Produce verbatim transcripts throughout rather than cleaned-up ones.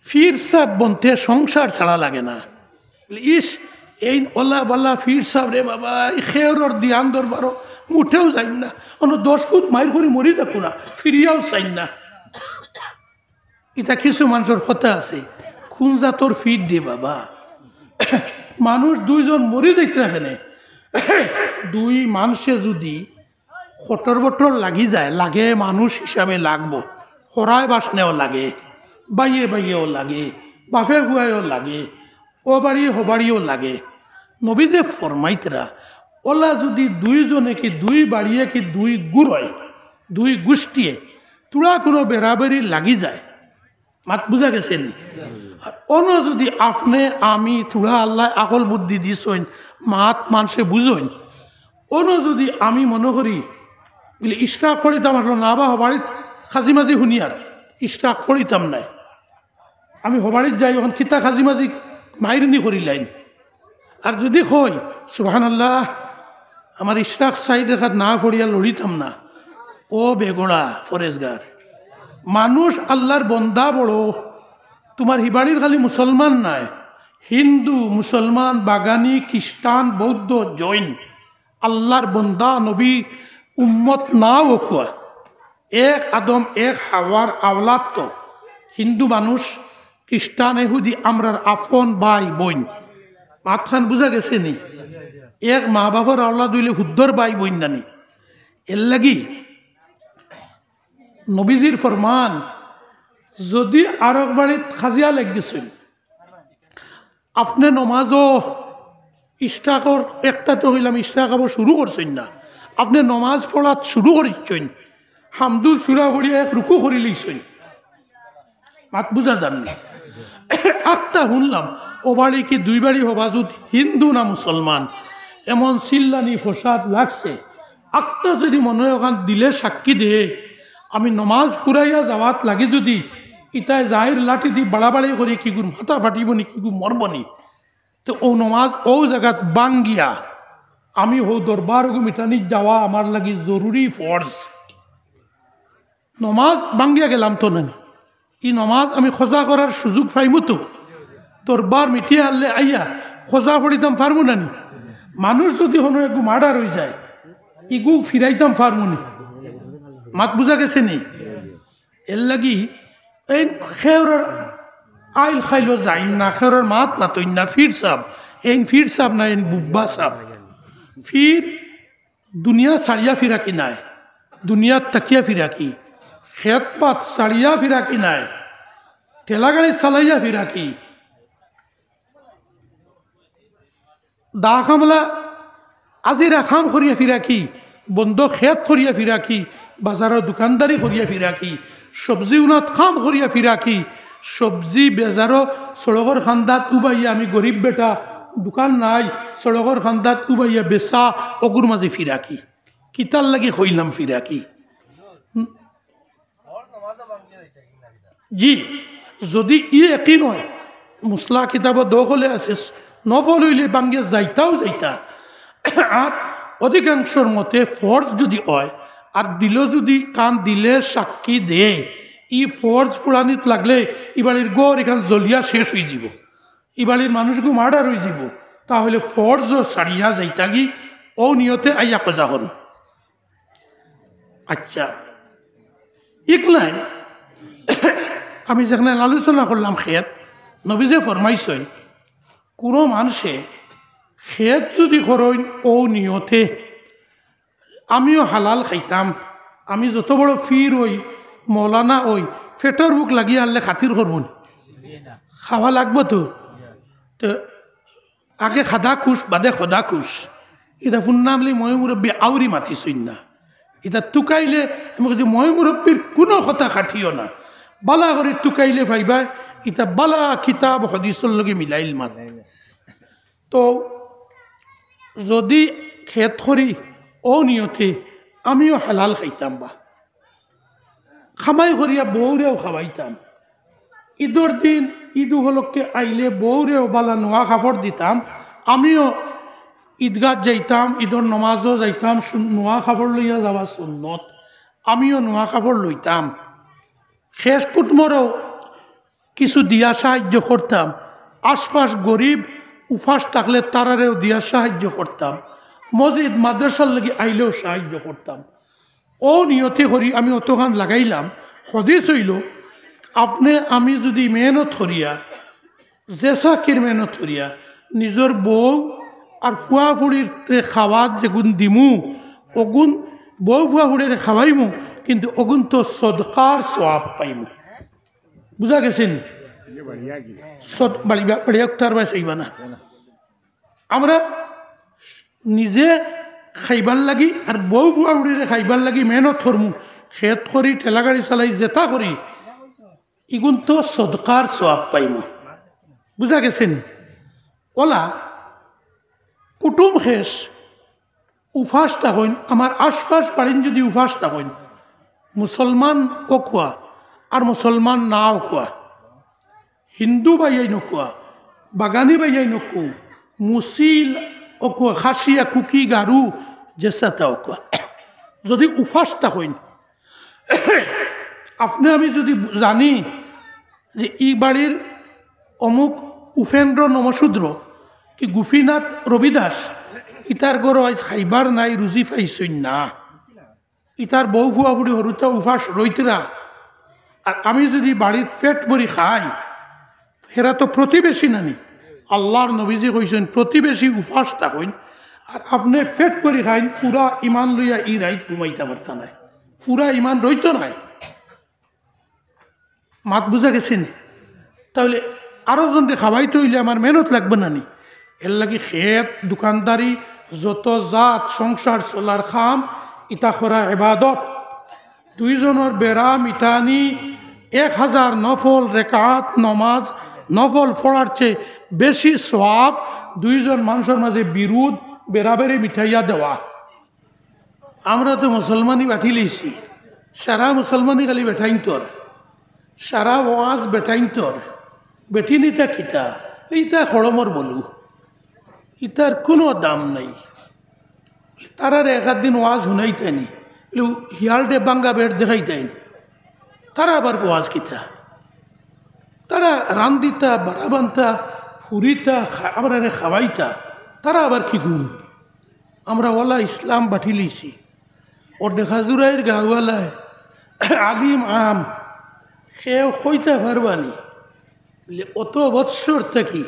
পীর সাব বনতে সংসার ছাড়া লাগে না। ইস, এইন অলা বালা পীর সাব রে বাবা, ই খেওরর দিয়ান দরবারো মুটেও যাইন না। অনো দশ ফুট মাইর করি মরি যাকু না, ফিরিয়াও চাইন না। ইতা কিছু মানষর কথা আছে, কুন জাতর পীর রে বাবা। মানুষ দুইজন মরি যাইতরা কেনে। দুই মানষে যুদি খটর বটর লাগি যায়, লাগে মানুষ হিসাবে লাগবো, হরায় বাসনেও লাগে, বাইয়ে বাইয়েও লাগে, বাফে ফুয়ায়ও লাগে, অবাড়ি হবাড়িও লাগে। নবীজিয়ে ফরমাইতরা, অলা যুদি দুইজনে কি দুই বাড়িয়ে কি দুই গুরয়, দুই গুষ্টিয়ে, থুড়া কুনু বেড়াবেড়ি লাগি যায়, মাত বুঝা গেছে নি? আর অনো যুদি আপনে আমি থুড়া আল্লায় আকল বুদ্ধি দিছইন, মাত মানষে বুঝইন, অনো যুদি আমি মনো করি, বুলে, ইশরাক পড়িতাম আসলো না বা হবাড়িত খাজি মাজি হুনিয়ার, ইশরাক পড়িতাম নায়। আমি হবাড়িত যাই, অখন কিতা খাজি মাজি মাইরুনি করিলাইন। আর যুদি কই, সুবহানাল্লাহ, আমার ইশরাক চাইর রেখাত না পড়িয়া লড়িতাম না, ও বেগড়া, ফরেজগার। মানুষ আল্লার বন্দা বড়, তুমার হিবাড়ির খালি মুসলমান নায়, হিন্দু, মুসলমান, বাগানি, খ্রিস্টান, বৌদ্ধ, জৈন, আল্লার বন্দা, নবী, উম্মত নাও অকুয়া। এক আদম, এক হাওয়ার আওলাদ তো। হিন্দু মানুষ, খ্রিস্টান, ইহুদি, আমরার আফন ভাই বইন। মাতখান বুঝা গেছে নি? এক মা বাফর আওলাদ অইলে হুদ্দর ভাই বইন নানি? এর লাগি নবীজির ফরমান, যুদি আরক বাড়িত খাজিয়া লাগি গেছইন, আপনে নমাজও ইশরাকর একটা তো কইলাম, ইশরাক আবার শুরু করছইন না, আপনে নমাজ পড়াত শুরু করিছইন, হামদুল সুরা পড়িয়া এক রুকু করিলিছইন, মাত বুঝা যার নি? আখতা হুনলাম, অবাড়ি কি দুই বাড়ি হবা যুদি হিন্দু না মুসলমান, এমন চিল্লানি ফসাদ লাগছে। আখতা যুদি মনো অয় অখান দিলে সাক্ষী দে, আমি নমাজ ফুরাইয়া যাওয়াত লাগি যুদি ইতায় জাইর লাঠি দি বাড়াবাড়ি করি কিগুর মাথা ফাটিবো নি, কিগু মরবো নি, তে অউ নমাজ অউ জাগাত ভাঙ্গিয়া আমি হউ দরবার গু মিটানিত যাওয়া আমার লাগি জরুরি ফরজ। নমাজ ভাঙ্গিয়া গেলাম তো নানি, ই নমাজ আমি কজা করার সুযোগ পাইমু তো? দরবার মিটিয়া হারলে আইয়া কজা পড়িতাম পারমু নানি? মানুষ যুদি হনো এগু মার্ডার অইযায়, ইগু ফিরাইতাম পারমু নি? মাত বুঝা গেছে নি? এর লাগি এইন খেওরর আইল খাইলো যাইন না, খেওরর মাত মাতইন না, পীর সাব, এইন পীর সাব না, এইন বুব্বা সাব। পীর দুনিয়া ছাড়িয়া ফিরাকি নায়, দুনিয়াত থাকিয়া ফিরাকি, খেত পাত ছাড়িয়া ফিরাকি নায়, ঠেলা গাড়ি চালাইয়া ফিরাকি, দা কামলা আজিরা কাম করিয়া ফিরাকি, বন্দ খেত করিয়া ফিরাকি, বাজারো দোকানদারি করিয়া ফিরাকি, সবজি উনাত কাম করিয়া ফিরাকি, সবজি বেজারো সড়কর কান্দাত উবাইয়া, আমি গরিব বেটা, দোকান নাই, সড়কর কান্দাত উবাইয়া বেচা, অগুর মাঝে ফিরাকি। কিতার লাগি কইলাম ফিরাকি? জি, যুদি ই একই নয়, মুসলা কিতাবো দখলে আছে, নফল অইলে ভাঙ্গিয়া যাইতাও যাইতা। আর অধিকাংশর মতে ফরজ যুদি অয়, আর দিলো যুদি কান দিলে সাক্ষী দে, ই ফরজ ফুড়ানিত লাগলে ই বাড়ির ঘর ইখান জ্বলিয়া শেষ অইযিবো, ই বাড়ির মানুষগু মার্ডার অইযিবো, তাহলে ফরজও ছাড়িয়া যাইতাগি, অউ নিয়তে আইয়া কজা করুন। আচ্ছা, ইকলাইন আমি যেখানে আলোচনা করলাম খেত, নবীজিয়ে ফরমাইছইন, কুনু মানষে খেত যুদি করইন অউ নিয়তে, আমিও হালাল খাইতাম, আমি যত বড় পীর অই, মৌলানা অই, পেটর ভুক লাগিয়া হারলে খাতির করবো নি? খাওয়া লাগবো তো। তো আগে খাদা খুশ, বাদে খোদা খুশ। ইতা হুনলাম বুলি ময় মুরব্বি আউরি মাতিছইন না। ইতা তুকাইলে, আমি কইছি, ময় মুরব্বির কুনু কথা কাটিও না, বালা করি তুকাইলে পাইবা। ইতা বালা কিতাব হদিসর লগে মিলাইল মাত। তো যুদি খেত করি অউ নিয়তে, আমিও হালাল খাইতাম বা কামাই করিয়া বউরেও খাওয়াইতাম। ইদর দিন, ইদ উপলক্ষে আইলে বউরেও বালা নুয়া কাপড় দিতাম। আমিও ইদগাত যাইতাম, ইদর নমাজও যাইতাম, সু-, নুয়া কাপড় লইয়া যাওয়া সুন্নত। আমিও নুয়া কাপড় লইতাম। খেশ কুটুমরেও কিছু দিয়া সাহায্য করতাম, আশপাশ গরিব উপাস থাকলে তারারেও দিয়া সাহায্য করতাম, মসজিদ মাদ্রাসার লাগি আইলেও সাহায্য করতাম। ও নিয়তি করি আমি অতখান লাগাইলাম। হাদিস অইলো, আপনে আমি যুদি মেহনত করিয়া, যে চাকির মেহনত করিয়া, নিজর বউ আর ফুয়া ফুড়িরে খাওয়াত যেগুন দিমু, অগুন বউ ফুয়া ফুড়িরে খাওয়াইমু, কিন্তু অগুন তো সদকার সওয়াব পাইমু। বুঝা গেছে নি? সদ-, বাড়ি বা-, বাড়ি একটার বাস অইবা না। আমরা নিজে খাইবার লাগি আর বউ ফুয়া ফুড়িরে খাইবার লাগি মেহনত করমু, খেত করি, ঠেলা গাড়ি চালাই, যেতা করি, ইগুন তো সদকার সওয়াব পাইমু। বুঝা গেছে নি? অলা কুটুম খেশ উপাস থাকইন, আমার আশপাশ বাড়িন যুদি উপাস থাকইন, মুসলমান অউক্কা আর মুসলমান না অউক্কা, হিন্দু ভাইয়াইন অউক্কা, বাগানি ভাইয়াইন অউক্কা, মুসিল অউক্কা, খাসিয়া, কুকি, গারু, যেসাতা অউক্কা, যুদি উপাস থাকইন, আপনে আমি যুদি জানি যে ই বাড়ির অমুক উপেন্দ্র নমশূদ্র কি গোপীনাথ রবিদাস, ইতার ঘরো আইজ খাইবার নাই, রুজি পাইছইন না, ইতার বউ ফুয়া ফুড়ি হুরুতা উপাস রইতরা, আর আমি যুদি বাড়িত পেট ভরি খাই, হেরা তো প্রতিবেশী নানি। আল্লার নবীজি কইছইন, প্রতিবেশী উপাস থাকইন, আর আপনে পেট ভরি খাইন, পুরা ইমান লইয়া ই রাইত ঘুমাইতা পারতা নায়, পুরা ইমান রইতো নায়। মাত বুঝা গেছে নি? তাইলে আরো জনরে খাওয়াইতে অইলে আমার মেহনত লাগবো না নি? এরলাগি খেত, দোকানদারি, যত জাত সংসার চলার কাম, ইতা করা ইবাদত। দুইজনর বেড়া মিটানি, এক হাজার নফল রেকাত নমাজ, নফল পড়ার চেয়ে বেশি সওয়াব দুইজন মানষর মাঝে বিরোধ বেড়াবেড়ি মিটাইয়া দেওয়া। আমরা তো মুসলমানি বাটি লইছি, সারা মুসলমানি খালি বেটাইন্তর, সারা ওয়াজ বেটাইন্তর, বেটিন ইতা কিতা? ইতা খড়মর বলু, ইতার কুনু দাম নাই। তারারে এক আধ দিন ওয়াজ হুনাইতায়নি, হিয়ালরে ভাঙ্গা বেট দেখাইতায়নি, তারা আবার ওয়াজ কিতা? তারা রান্দিতা, বাড়া বানতা, ফুরিতা, খা-, আমরারে খাওয়াইতা, তারা আবার কি গুণ? আমরা অলা ইসলাম বাটি লইছি। ও ঢেকাজুরাইর গাঁওয়ালায় আলিম আম, কেউ কইতা পারবানি। বলে, অত বৎসর থাকি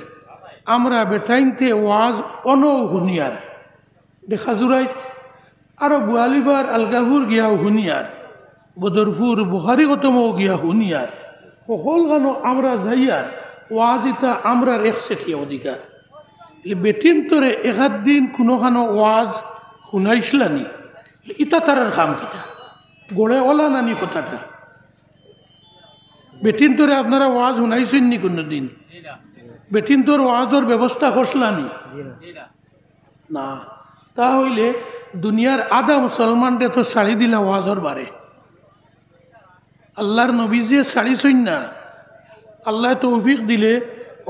আমরা বেটাইন্তে ওয়াজ অনও হুনিয়ার, ঢেকাজুরাইত আরো গোয়ালিবার আলগাপুর গিয়াও হুনিয়ার, বদরপুর বুখারি খতমও গিয়া হুনিয়ার, হকলখানো আমরা যাইয়ার, ওয়াজ ইতা আমরার একচেটিয়া অধিকার। এ বেটিন্তরে একাধ দিন কুনুখানো ওয়াজ হুনাইছলানি, ইতা তারার কাম কিতা? গড়ে অলা নানি কথাটা। বেটিন্তরে আপনারা ওয়াজ হুনাইছইননি কুনুদিন? বেটিন্তর ওয়াজর ব্যবস্থা করছলানি? না। তা অইলে দুনিয়ার আধা মুসলমানরে তো ছাড়ি দিলা ওয়াজর বারে। আল্লার নবীজিয়ে ছাড়িছইন না। আল্লায় তৌফিক দিলে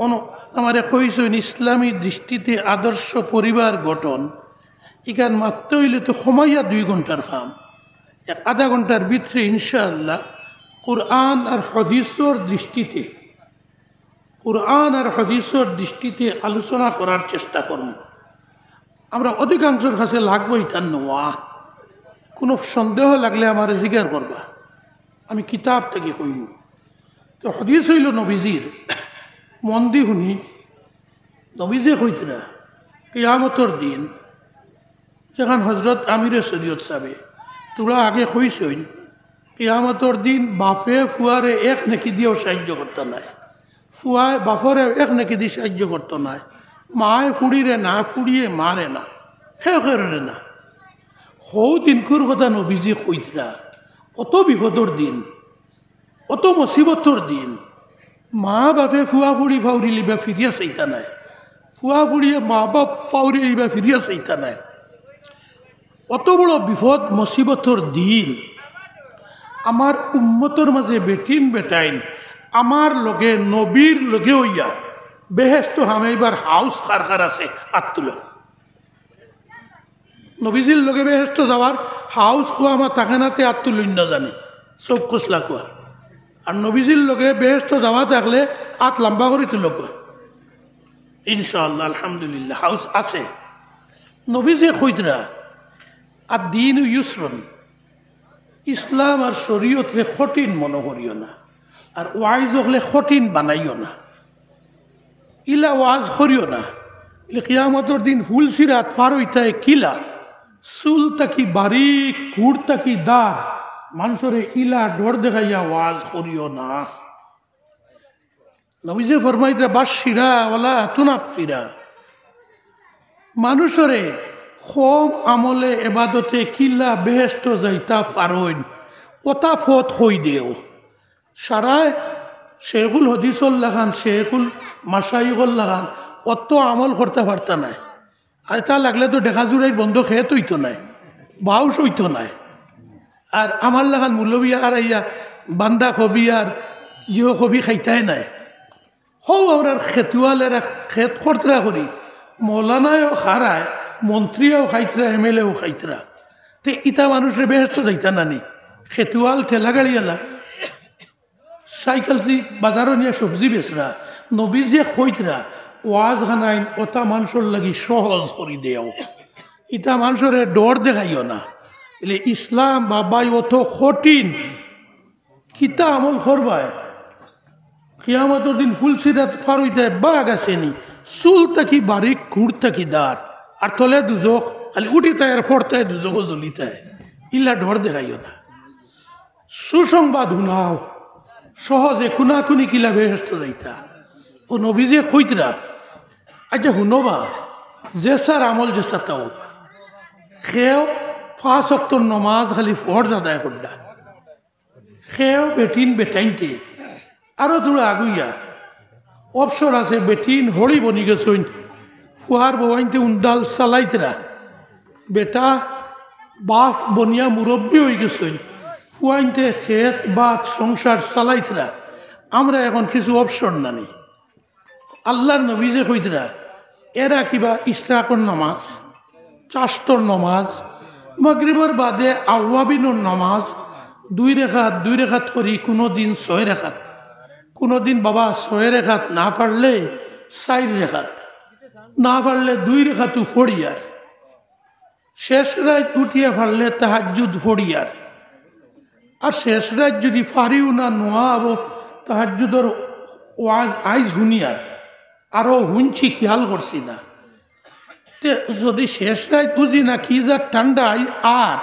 অন-, আমারে কইছইন ইসলামী দৃষ্টিতে আদর্শ পরিবার গঠন। ইখান মাততে অইলে তো কমাইয়া দুই ঘন্টার কাম। এক আধা ঘন্টার ভিতরে ইনশাআল্লাহ কোরআন আর হাদিসর দৃষ্টিতে, কোরআন আর হাদিসর দৃষ্টিতে আলোচনা করার চেষ্টা করমু। আমরা অধিকাংশর কাছে লাগবো ইতা নওয়া। কুনু সন্দেহ লাগলে আমারে জিকার করবা, আমি কিতাব থাকি কইমু। তো হাদিস অইলো নবীজির, মন দি হুনি, নবীজিয়ে কইতরা, কিয়ামতর দিন যেখান হজরত আমিরে শরিয়ত সাবে থুড়া আগে কইছইন, কিয়ামতর দিন বাপে ফুয়ারে এক নেকি দিয়াও সাহায্য করতা নায়, ফুয়ায় বাপরে এক নেকি দি সাহায্য করতো নায়, মায়ে ফুড়িরে না, ফুড়িয়ে মারে না, কেউ কেউরে না। হউ দিনকুর কথা নবীজি কইতরা, অত বিপদর দিন, অত মুসিবতর দিন, মা বাপে ফুয়া ফুড়ি ফাউরিলিবা ফিরিয়া চাইতা নায়, ফুয়া ফুড়িয়ে মা বাপ ফাউরিলিবা ফিরিয়া চাইতা নায়। অত বড় বিপদ মুসিবতর দিন, আমার উম্মতর মাঝে বেটিন বেটাইন আমার লগে, নবীর লগে অইয়া বেহেস্তো হামাইবার হাউস কার কার আছে, আত তুলো। নবীজির লগে বেহেস্তো যাওয়ার হাউস ও আমার থাকে না, তে আত তুলইন না জানি, চউখ কছলা কুয়া। আর নবীজির লগে বেহেস্তো যাওয়া থাকলে আত লম্বা করি তুলক। ইনশাআল্লাহ, আলহামদুলিল্লাহ, হাউস আছে। নবীজি কইতরা, "আদ-দীনু ইউসরুন", ইসলাম আর শরীয়তরে কঠিন মনো করিও না, আর ওয়াইজ অকলে কঠিন বানাইও না। ইলা ওয়াজ করিও না, ইলে কিয়ামতর দিন ফুলসিরাত ফার অইতায় কিলা, চুল থাকি বারিক, খুর থাকি দার, মানষরে ইলা ডর দেখাইয়া ওয়াজ করিও না। নবীজি ফরমাইতরা, "বাশশিরা ওয়ালা তুনাফফিরা", মানষরে কম আমলে এবাদতে কিলা বেহেস্তো যাইতা ফারইন, অতা ফথ কই দেও। সারায় শেখুল হদিসর লাখান, শেখুল মাশাইখর লাখান, অত আমল করতা পারতা নায়। আর তা লাগলে তো ডেকা জুড়াইর বন্ধ খেত অইতো নায়, বাউশ অইতো নায়। আর আমার লাখান মৌলবি আর আইয়া বান্দা কবি আর ইয়ো কবি খাইতায় নায়। হউ আমরার খেতুয়ালেরা খেত করতরা করি, মৌলানায়ও খারায়, মন্ত্রীও খাইতরা, এমএলএও খাইতরা। তে ইতা মানষরে বেহেস্তো যাইতা নানি? খেতুয়াল, ঠেলা গাড়িআলা, সাইকেল দি বাজারো নিয়া সবজি বেচরা। নবীজিয়ে কইতরা, ওয়াজ খানাইন অতা মানষর লাগি সহজ করি দেও, ইতা মানষরে ডর দেখাইও না। ইলে ইসলাম বাবাই অত কঠিন, কিতা আমল করবায়? কিয়ামতর দিন ফুলসিরাত ফার অইতায় বাঘ আছেনি, চুল থাকি বারিক, খুর থাকি দার, আর তলে দুজখ, খালি উঠিতায় আর ফড়তায় দুজখো জ্বলিতায়। ইলা ডর দেখাইও না। সুসংবাদ হুনাও, সহজে কুনাকুনি কিলা বেহেস্তো যাইতা। অউ নবীজিয়ে কইতরা, আচ্ছা হুনো বা, যেসার আমল যেসাতা অউক, কেউ পাঁচ ওয়াক্তর নমাজ খালি ফরজ আদায় কররা, কেউ বেটিন বেটাইন্তে আরো থুড়া আগুইয়া, অবসর আছে, বেটিন হড়ি বনি গেছইন, ফুয়ার বউয়াইন্তে উন্দাল চালাইতরা, বেটা বাফ বনিয়া মুরব্বি অইগেছইন, ফুয়াইন্তে খেত বাত সংসার চালাইতরা, আমরা এখন কিছু অবসর নানি। আল্লার নবীজিয়ে কইতরা, এরা কিবা ইশরাকর নমাজ, চাশতর নমাজ, মাগরিবর বাদে আওয়াবিনর নমাজ, দুই রেখাত, দুই রেখাত করি, কুনুদিন ছয় রেখাত, কুনুদিন বাবা ছয় রেখাত না পারলে চাইর রেখাত, না পারলে দুই রেখাতউ ফড়িয়ার। শেষ রাইত উঠিয়া পারলে তাহাজ্জুদ ফড়িয়ার। আর শেষ রাইত যুদি ফারিও না, নোয়া আবো তাহাজ্জুদর ওয়াজ আইজ হুনিয়ার, আরো হুনছি, খিয়াল করছি না। তে যুদি শেষ রাইত বুঝি না কি যে ঠান্ডায় আর,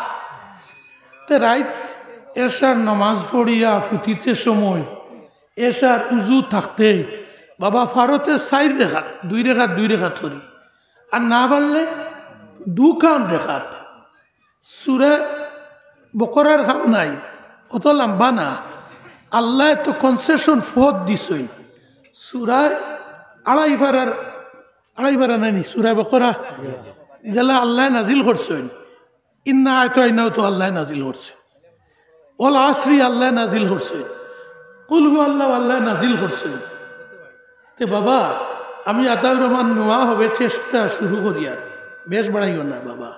তে রাইত এশার নমাজ ফড়িয়া ফুটিতে সময় এশার উজু থাকতে বাবা ফারতে চাইর রেখাত, দুই রেখাত, দুই রেখাত করি, আর না পারলে দুখান রেখাত। সূরা বকরার কাম নাই, অত লাম্বা না। আল্লায় তো concession ফথ দিছইন। সূরা আড়াই পারার, আড়াই পারা নায়নি, সূরা বকরা যেলা আল্লায় নাজিল করছইন। ইন্না আ'তাইনাও তো আল্লায় নাজিল করছইন। ওয়াল আসরি আল্লায় নাজিল করছইন। কুল হুয়াল্লাহ আল্লায় নাজিল করছইন। তে বাবা, আমি আতাউর রহমান নোয়া হবে চেষ্টা শুরু করিয়ার, বেশ বাড়াইও না বাবা।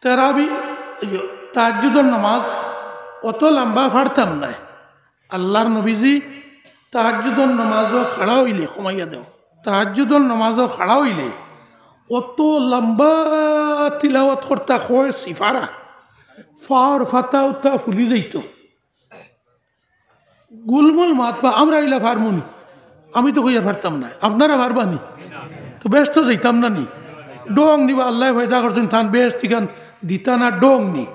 তারাবি, এই যে, তাহাজ্জুদর নামাজ অত লাম্বা পারতাম নায়। আল্লার নবীজি তাহাজ্জুদর নামাজো খাড়া অইলে, কমাইয়া দেও, তাহাজ্জুদর নামাজো খাড়া অইলে অত লাম্বা তিলাওয়াত করতা, কয় সিফারা, ফাওর ফাতা উতা ফুলি যাইতো। গুলমুল মাতবা, আমরা ইলা পারমুনি? আমি তো কইয়া পারতাম নায়, আপনারা পারবানি? তো বেহেস্তো যাইতাম নানি? ঢং নিবা, আল্লায় পয়দা করছইন, তান বেহেস্ত ইখান দিতা না, ঢং নি।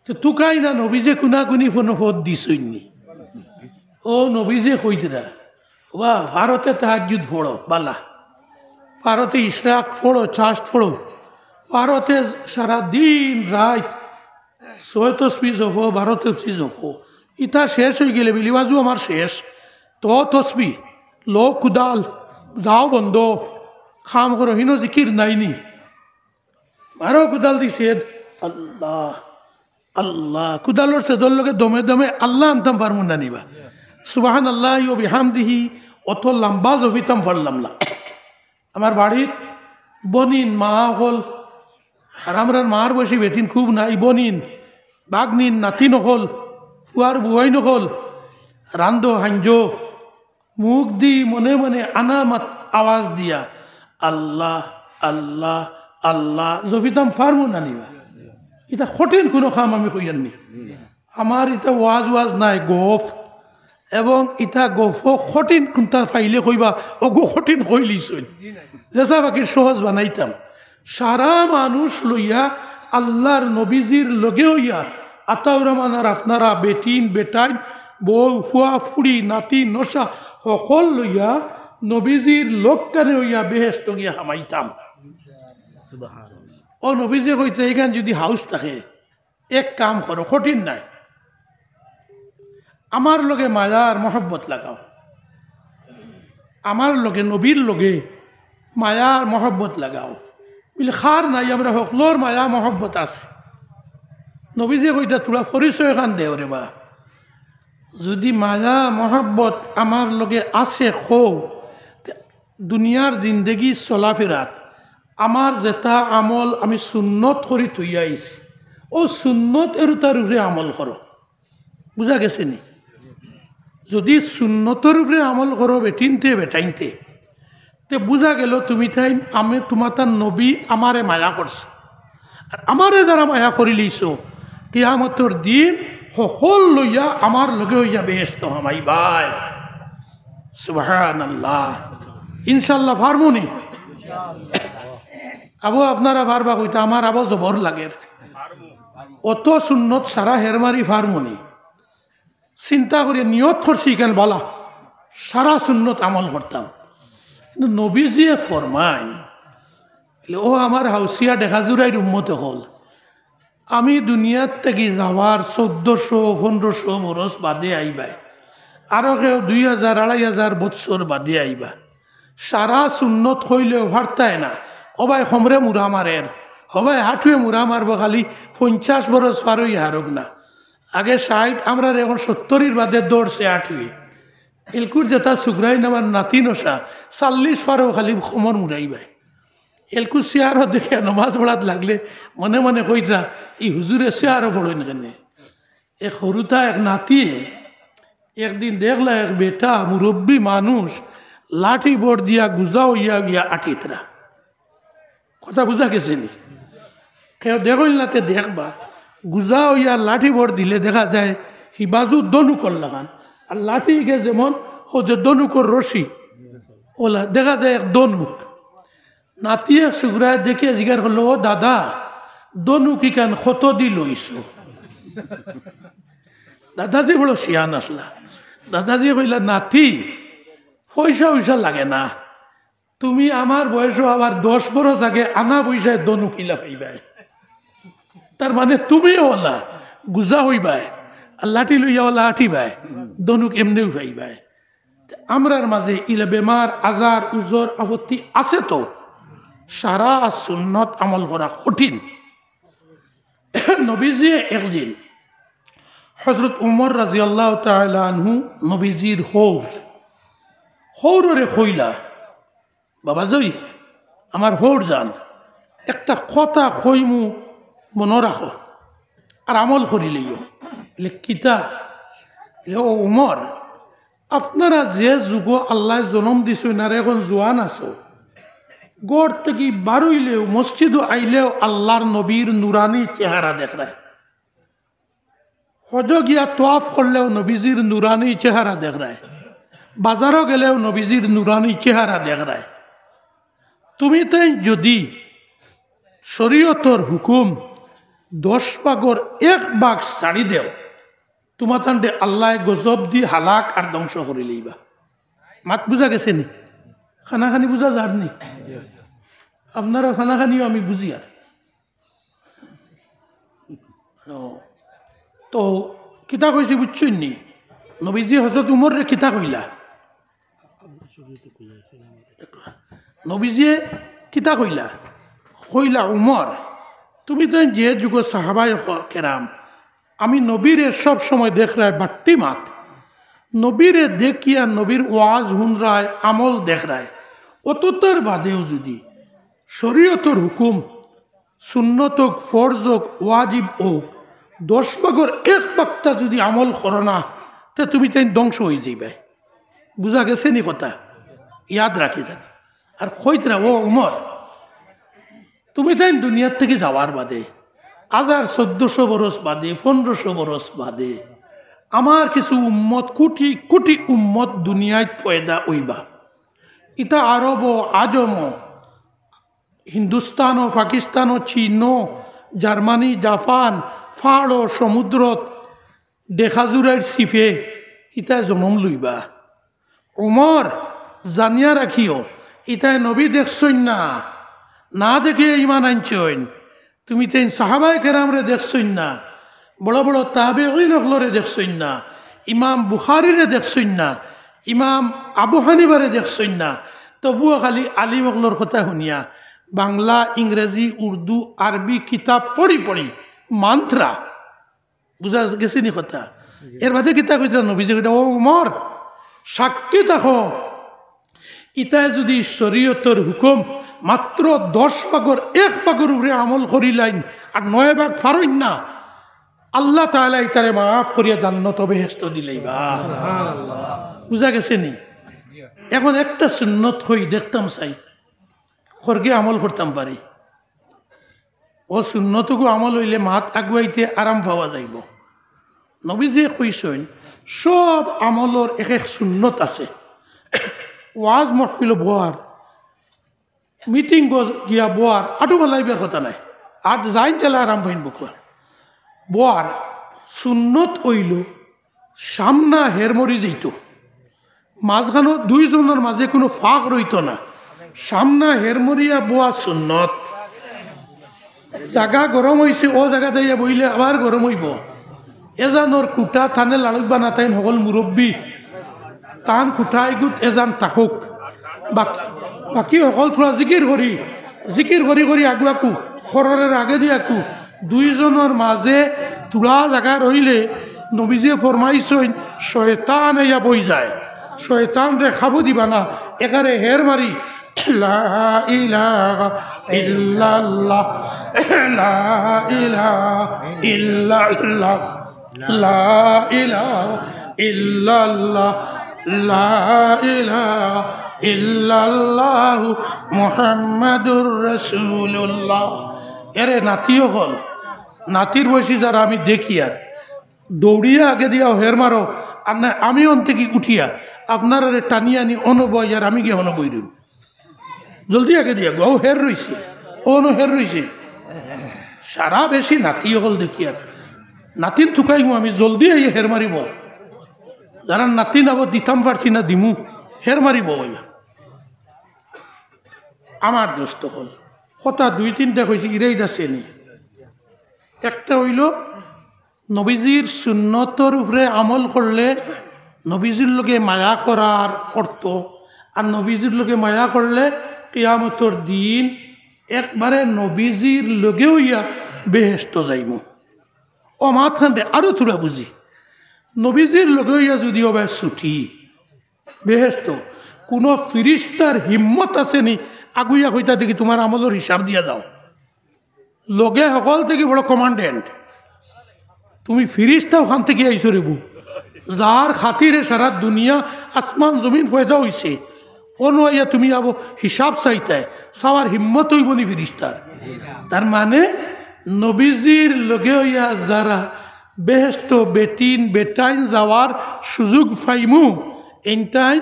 তো তুকাই না, নবীজিয়ে কুনাকুনি ফথ দিছইন নি। অউ নবীজিয়ে কইতরা, বা ফারতে তাহাজ্জুদ ফড়ো, বালা। ফারতে ইশরাক ফড়ো, চাশত ফড়ো। ফারতে সারা দিন রাইত ছয় তসবি জপো, বারো তসবি জপো। ইতা শেষ অইগেলে বিলিবাজু আমার শেষ। তো তসবি, লো কুদাল, যাও বন্দো, কাম করো, হিনো জিকির নায়নি। মারো কুদাল দি ছেদ, আল্লাহ, আল্লাহ। কুদালর ছেদর লগে দমে দমে আল্লাহ আনতাম পারমু না নি বা? সুবহানাল্লাহি ওয়া বিহামদিহি অত লাম্বা জপিতাম পারলাম না। আমার বাড়িত বনিন, মা অকল, আর আমরার মার বয়সী বেটিন খুব নাই, বনিন, বাগনিন, নাতিন অকল, পুয়ার বুয়াইন অকল, রান্ধো হাঞ্জো, মুখ দি মনে মনে আনামাত আওয়াজ দিয়া, "আল্লাহ, আল্লাহ, আল্লাহ", জপিতাম পারমু না নি বা? ইটা কঠিন কুনু কাম আমি কইয়ার নি। আমার ইটা ওয়াজ ওয়াজ নায়, গফ। এবং ইটা গফ কঠিন কুনটা পাইলে কইবা, অগু কঠিন কইলিছইন। যেছা বাকির সহজ বানাইতাম। সারা মানুষ লইয়া আল্লাহর নবীজির লগে অইয়া, আতাউর রহমান আর আপনারা বেটিন, বেটাইন, বউ, ফুয়া, ফুড়ি, নাতি, নশা, হকল লইয়া নবীজির লগখানে অইয়া বেহেশত গিয়া হামাইতাম। সুবহানাল্লাহ। ও নবীজি কইতে, "এইখান যদি হাউস থাকে, এক কাম করো, কঠিন নায়, আমার লগে মায়া আর মহব্বত লাগাও, আমার লগে, নবীর লগে মায়া আর মহব্বত লাগাও।" বলে, "কার নাই, আমরা হকলর মায়া মহব্বত আছে।" নবীজি কইতা, "থুড়া পরিচয় খান দেও রে বা, যদি মায়া মহব্বত আমার লগে আছে কও, তে দুনিয়ার জিন্দেগি চলাফেরাত আমার যেটা আমল আমি সুন্নত করি থইয়া আইছি, ও সুন্নত এর তার উপরে আমল করো।" বুঝা গেছে নি? যদি সুন্নতর উপরে আমল করো বেটিনতে বেটাইনতে, তে বুঝা গেল তুমি তাইন, আমি তোমার তার নবী আমারে মায়া করছে। আর আমারে যারা মায়া করিলিছো, কিয়ামতর দিন হকল লইয়া আমার লগে অইয়া বেহেশত হামাইবায়। সুবহানাল্লাহ। ইনশাআল্লাহ পারমু নি? আবো আপনারা পারবা কইতা, আমার আবো জবর লাগের। অত সুন্নত সারা হেরমারি পারমু নি? চিন্তা করি নিয়ত করছি কেন বালা, সারা সুন্নত আমল করতাম। কিন্তু নবীজিয়ে ফরমাইন, বলে, "ও আমার হাউসিয়া ডেকা জুরাইর উম্মত অকল, আমি দুনিয়ার থাকি যাওয়ার চৌদ্দশো, পনেরোশো বরস বাদে আইবায়, আরো কেউ দুই হাজার, আড়াই হাজার বৎসর বাদে আইবা। সারা সুন্নত কইলেও পারতায় না, হবায় কমরে মুরা মারের, হবায় হাঁটুয়ে মুরা মারবো, খালি পঞ্চাশ বরস পার অই হারুক না। আগে ষাইট, আমরার এখন সত্তরির বাদে দৌড়ছে আটুয়ে।" এলকুর যেটা সুগ্রাইন আমার নাতি নশা, চাল্লিশ পারও খালি কমর মুরাইবায়। এলকু চেয়ারও দেখে নমাজ পড়াত লাগলে মনে মনে কইতরা, "ই হুজুরে চেয়ারও পড়ইন কেনে?" এক হুরুতা এক নাতিয়ে একদিন দেখলা এক বেটা মুরব্বী মানুষ লাঠি বড় দিয়া গুজা অইয়া গিয়া আটিতরা। কথা বুঝা গেছে নি? কেউ দেখইন না তে দেখবা, গুজা অইয়া লাঠি বড় দিলে দেখা যায় হিবাজু দনুকর লাখান, আর লাঠি গে যেমন হো যে দনুকর রশি, ওলা দেখা যায় এক দনুক। নাতিয়ে সুগ্রায় দেখিয়া জিগার করলো, "ও দাদা, দনুক ইখান কত দি লইছো?" দাদাজি বড় শিয়ান আসলা। দাদাজি কইলা, "নাতি, পয়সা উইসা লাগে না, তুমি আমার বয়সও আবার দশ বরস আগে আনা পয়সায় দনুক ইলা পাইবায়। তার মানে তুমিও ওলা গুজা অইবায়, আর লাঠি লইয়া ওলা আটিবায়, দনুক এমনেও পাইবায়।" আমরার মাঝে ইলা বেমার, আজার, উজর, আপত্তি আছে তো, সারা সুন্নত আমল করা কঠিন। নবীজি একদিন হযরত উমর রাদিয়াল্লাহু তাআলা আনহু নবীজির হউর, হউররে কইলা, "বাবা জই, আমার হউর জান, একটা কথা কইমু, মনো রাখো, আর আমল করিলাইও।" বলে, "কিতা?" বলে, "ও উমর, আপনারা যে যুগো আল্লায় জনম দিছইন আর এখন জোয়ান আছো, ঘর থাকি বারইলেও, মসজিদো আইলেও আল্লার নবীর নুরানি চেহারা দেখরায়, হজো গিয়া তোয়াফ করলেও নবীজির নুরানি চেহারা দেখরায়, বাজারো গেলেও নবীজির নুরানি চেহারা দেখরায়। তুমি তাইন যদি শরীয়তর হুকুম দশ ভাগর এক ভাগ ছাড়ি দেও, তুমাতানরে আল্লায় গজব দি হালাক আর ধ্বংস করিলাইবা।" মাত বুঝা গেছে নি? খানাখানি বুঝা যার নি? আপনারা খানাখানিও আমি বুঝিয়ার। ও, তো কিতা কইছি বুঝছইন নি? নবীজি হযরত উমররে কিতা কইলা? নবীজিয়ে কিতা কইলা? কইলা, "উমর, তুমি তাইন যে যুগো সাহাবায়ে ক-, কেরাম, আমি নবীরে সব সময় দেখরায় বাট্টি মাত, নবীরে দেখিয়া নবীর ওয়াজ হুনরায়, আমল দেখরায়, অততার বাদেও যদি শরীয়তর হুকুম, সুন্নত অউক, ফরজ অউক, ওয়াজিব অউক, দশ ভাগর এক ভাগটা যুদি আমল করো না, তে তুমি তাইন ধ্বংস অইযাইবায়। বুঝা গেছে নি কথা? ইয়াদ রাখিযান। আর কইতরা, ও উমর, তুমি তাইন দুনিয়ার থাকি যাওয়ার বাদে, হাজার চৌদ্দশো বরস বাদে, পনরোশো বরস বাদে, আমার কিছু উম্মত, কুটি কুটি উম্মত দুনিয়াত পয়দা অইবা। ইতা আরবো, আজমো, হিন্দুস্তানো, পাকিস্তানো, চীনো, জার্মানি, জাপান, পাহাড়ো, সমুদ্রত, দেখাজুরাইর ছিপে ইতায় জনম লইবা। উমর, জানিয়া রাখিও, ইতায় নবী দেখছইন না, না দেখিয়া ইমান আনছইন। তুমি তাইন সাহাবায়ে কেরামরে দেখছইন না, বড় বড় তাবেঈন অকলরে দেখছইন না, ইমাম বুখারীরে দেখছইন না, ইমাম আবু হানিফারে দেখছইন না, তবুও খালি আলিম অকলর কথা হুনিয়া বাংলা, ইংরেজি, উর্দু, আরবি কিতাব পড়ি পড়ি মানতরা। বুঝা গেছে নি কথা? এর বাদে কিতা কইতরা নবীজিয়ে? কইতরা, ও উমর, সাক্ষী থাকো, ইতায় যুদি শরীয়তর হুকুম মাত্র দশ ভাগর এক ভাগর উপরে আমল করিলাইন আর নয় ভাগ পারইন না, আল্লাহ তাআলায় ইতারে মাফ করিয়া জান্নাত বেহেশত দিলাইবা। বুঝা গেছে নি? এখন একটা সুন্নত কই দেখতাম চাই, করগে আমল করতাম পারি। ও সুন্নতগু আমল অইলে মাত আগুয়াইতে আরাম পাওয়া যাইবো। নবীজিয়ে কইছইন, সব আমলর এক এক সুন্নত আছে। ওয়াজ মহফিলো বওয়ার, মিটিংও গিয়া বওয়ার, আটু ফালাইবার কথা নাই। আট যাইন তেলা আরাম পাইন বউক্কা। বওয়ার সুন্নত অইলো সামনা হেরমরি যাইতো। মাঝখানো দুইজনর মাঝে কুনু ফাঁক রইতো না। সামনা হেরমরিয়া বওয়া সুন্নত। জাগা গরম অইছে, অউ জাগাত আইয়া বইলে আবার গরম অইবো। এজানর খুটা তানে লাড়ুক বা না তাইন হকল মুরব্বি। তান খুটা ইগুত এজান থাকুক। বাকি, বাকি হকল থুড়া জিকির করি, জিকির করি করি আগুয়াকু, খররের আগেদি আকু। দুইজনর মাঝে থুড়া জাগা রইলে নবীজিয়ে ফরমাইছইন, শয়তান আইয়া বই যায়। শয়তানরে খাবো দিবা না, একারে হের মারি। লা ইলাহা ইল্লাল্লাহ, লা ইলাহা ইল্লাল্লাহ, লা ইলাহা ইল্লাল্লাহ, লা ইলাহা ইল্লাল্লাহু মুহাম্মাদুর রাসূলুল্লাহ। এরে নাতি অকল, নাতির বয়সী যারা আমি দেখিয়ার, দৌড়িয়া আগেদিয়াও হের মারো, আর না আমি অন থাকি উঠিয়া আপনারারে টানিয়া আনি অনো বওয়াইয়ার আমি গিয়া অনো বইরুম। জলদি আগেদিয়া গো, অউ হের রইছে, অনো হের রইছে। সারা বেশি নাতি অকল দেখিয়ার, নাতিন তুকাইমু আমি, জলদি আইয়া হের মারি বও। যারার নাতিন আবো দিতাম পারছি না দিমু, হের মারি বও আইয়া। আমার দোস্ত অকল, কথা দুই তিনটা কইছি, ইরাইদ আছে নি। একটা অইলো, নবীজির সুন্নতর উপরে আমল করলে নবীজির লগে মায়া করার অর্থ, আর নবীজির লগে মায়া করলে কিয়ামতর দিন একবারে নবীজির লগে অইয়া বেহেশতো যাইমু। অউ মাতখানরে আরো থুড়া বুঝি, নবীজির লগে অইয়া যুদি অবায় ছুটি বেহেশতো, কুনু ফিরিস্তার হিম্মত আছে নি আগুইয়া কইতা দেখি তুমার আমলর হিসাব দিয়া যাও? লগে হকল থাকি বড় কমান্ডেন্ট। তুমি ফিরিস্তা অখান থাকি আইছো রেবু, যার খাতিরে সারা দুনিয়া আসমান জমিন পয়দা অইছে, অনো আইয়া তুমি আবো হিসাব চাইতায়, চাওয়ার হিম্মত অইবো নি ফিরিস্তার? তার মানে নবীজির লগে অইয়া যারা বেহেশতো বেটিন বেটাইন যাওয়ার সুযোগ পাইমু, এইনতাইন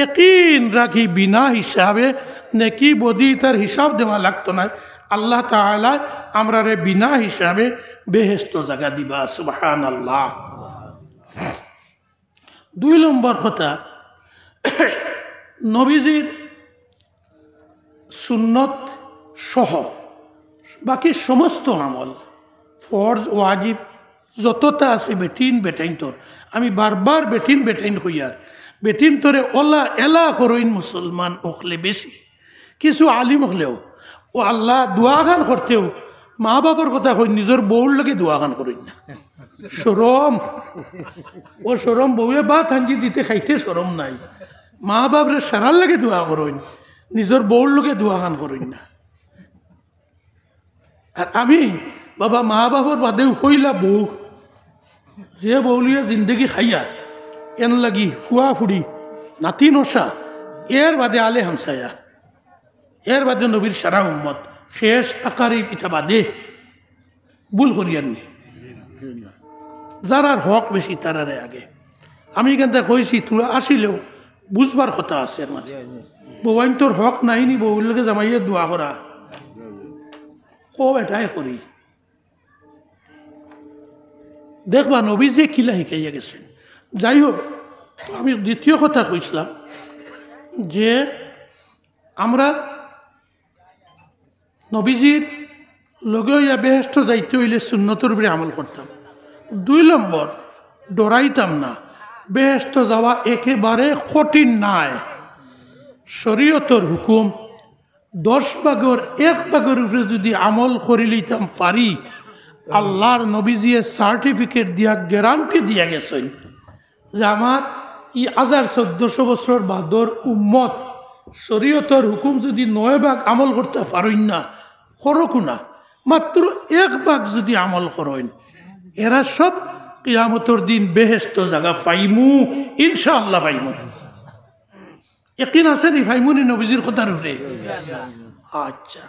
একিন রাখি বিনা হিসাবে নেকি বদি তার হিসাব দেওয়া লাগতো নায়। আল্লাহ তাআলায় আমরারে বিনা হিসাবে বেহেশতো জাগা দিবা। সুবহানাল্লাহ। দুই নম্বর কথা, নবীজির সুন্নত সহ বাকি সমস্ত আমল, ফরজ, ওয়াজিব, যততা আছে বেটিন বেটাইনতর, আমি বারবার বেটিন বেটাইন কইয়ার, বেটিনতরে অলা এলা করইন মুসলমান অকলে বেশি। কিছু আলিম অকলেও, ও আল্লাহ, দোয়াখান করতেও মা বাপর কথা কইন, নিজর বউর লগে দোয়াখান করইন না। শরম। ও শরম, বউয়ে ভাত হাঞ্জি দিতে খাইতে শরম নাই? মা বাপরে সারার লগে দোয়া করইন, নিজর বউর লগে দোয়াখান করইন না। আর আমি বাবা, মা বাপর বাদেউ পয়লা বউ, যে বউ লইয়া জিন্দেগি খাইয়ার, এন লাগি ফুয়া ফুড়ি, নাতি নশা, এর বাদে আলে হামসায়া, এর বাদে নবীর সারা উম্মত, শেষ আকারিব ইতা বাদে। ভুল করিয়ার নি। যারার হক বেশি তারারে আগে। আমি এখানটা কইছি, তোরা আসিলেও বুঝবার কথা আছে এর মাঝে। বউয়াইন্তর হক নাই নি, বউর লগে জামাইয়ে দোয়া করা। কও এটাই করি। দেখবা নবীজিয়ে কিলা হিকাইয়া গেছেন। যাই হোক, আমি দ্বিতীয় কথা কইছিলাম যে আমরা নবীজির লগে অইয়া বেহেশত যাইতে অইলে সুন্নতর উপরে আমল করতাম। দুই নম্বর, ডরাইতাম না, বেহেশত যাওয়া একেবারে কঠিন নায়। শরীয়তর হুকুম, দশ ভাগর এক ভাগর উপরে যুদি আমল করি লইতাম পারি, আল্লাহর নবীজিয়ে certificate দিয়া guarantee দিয়া গেছেন যে আমার ই হাজার চোদ্দশো বছর বাদর উম্মত শরীয়তর হুকুম যুদি নয় ভাগ আমল করতা পারইন না, করুক না, মাত্র এক ভাগ যুদি আমল করইন, এরা সব কিয়ামতর দিন বেহেশত জাগা পাইমু, ইনশাআল্লাহ পাইমু। একিন আছে নি পাইমু নি নবীজির কথার উপরে? আচ্ছা,